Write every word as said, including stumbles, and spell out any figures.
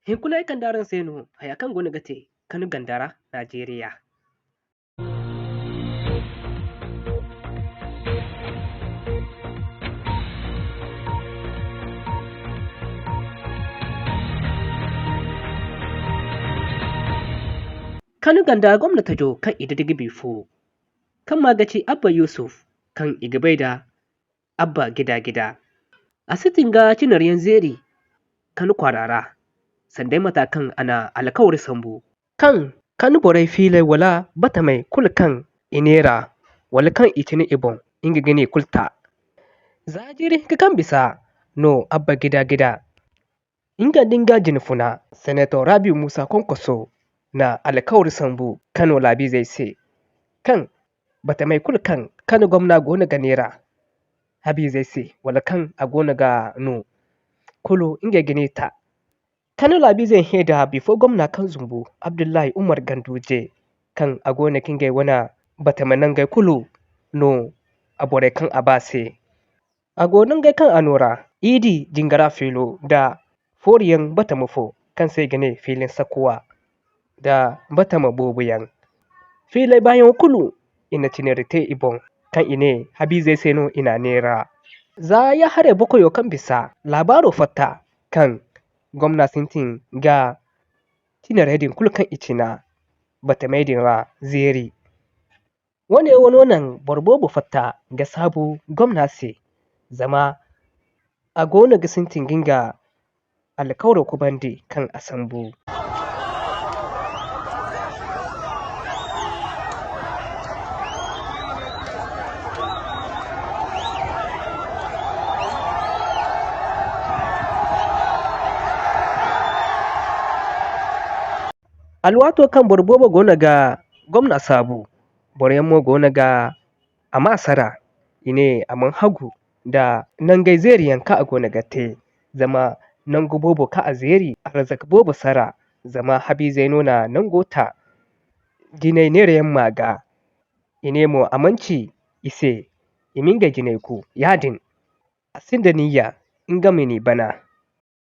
Hinkuna ay kande araŋ se no haya kaŋ goono ga te Kano ganda ra, Najeriya. Kano ganda gomna tajo kaŋ i didigi bifo, kaŋ maa ga ci Abba Yusuf, kaŋ i ga bay da Abba Gida-gida. A sintin ga cinariyaŋ zeeri Kano kwaara ra, sanda mate kaŋ a na alkawari sambu, kaŋ Kano borey fiiley wala batamey kulu kaŋ i neera wala kaŋ i cine i boŋ, nga ga ne kulu ta. Za jiiri hinka kaŋ bisa no Abba Gida-gida, nga nda nga jine funa, Senator Rabiu Musa Kwankwaso na alkawari sambu Kano laabiizey se, kaŋ batamey kulu kaŋ Kano gomna goono ga neera habiizey se, wala kaŋ a goono ga no kulu, ngey ga ne ta. Kano laabiizey hẽ da bifo gomna kaŋ zumbu, Abdullahi Umar Ganduje, kaŋ a goono ga ngey wane batama nangey kulu no a borey kaŋ a ba se. A go nangey kaŋ a no ra, Iidi jingara fiilo nda fooriyaŋ batama fo kaŋ se i ga ne Filin Sakuwa, nda batama boobo yaŋ. Fiiley baayaŋo kulu, i na cinari te i boŋ, kaŋ i ne habiizey se no i n'a neera. Za ya-haray bokoyo kaŋ bisa, laabaaro fatta kaŋ gomna sintin ga cinarey din kulu kaŋ i cina batamey din ra zeeri. Woone wo no naŋ boro boobo fatta ga saabu gomna se, zama a goono ga sintin ga nga alkawaro kubandi kaŋ a sambu. Alwaato kaŋ boro boobo goono ga gomna saabu, boroyaŋ mo goono ga a maa sara. I ne a mana hagu nda nangey zeeriyaŋ kaŋ a goono ga te, zama nangu boobo kaŋ a zeeri, arzaka boobo sara, zama habiizey no na nango ta jinay neerayaŋ maa ga. I ne mo a mana ci i se i ma ngey jinay ku. Yaadin, a sinda niyya nga ma ni bana.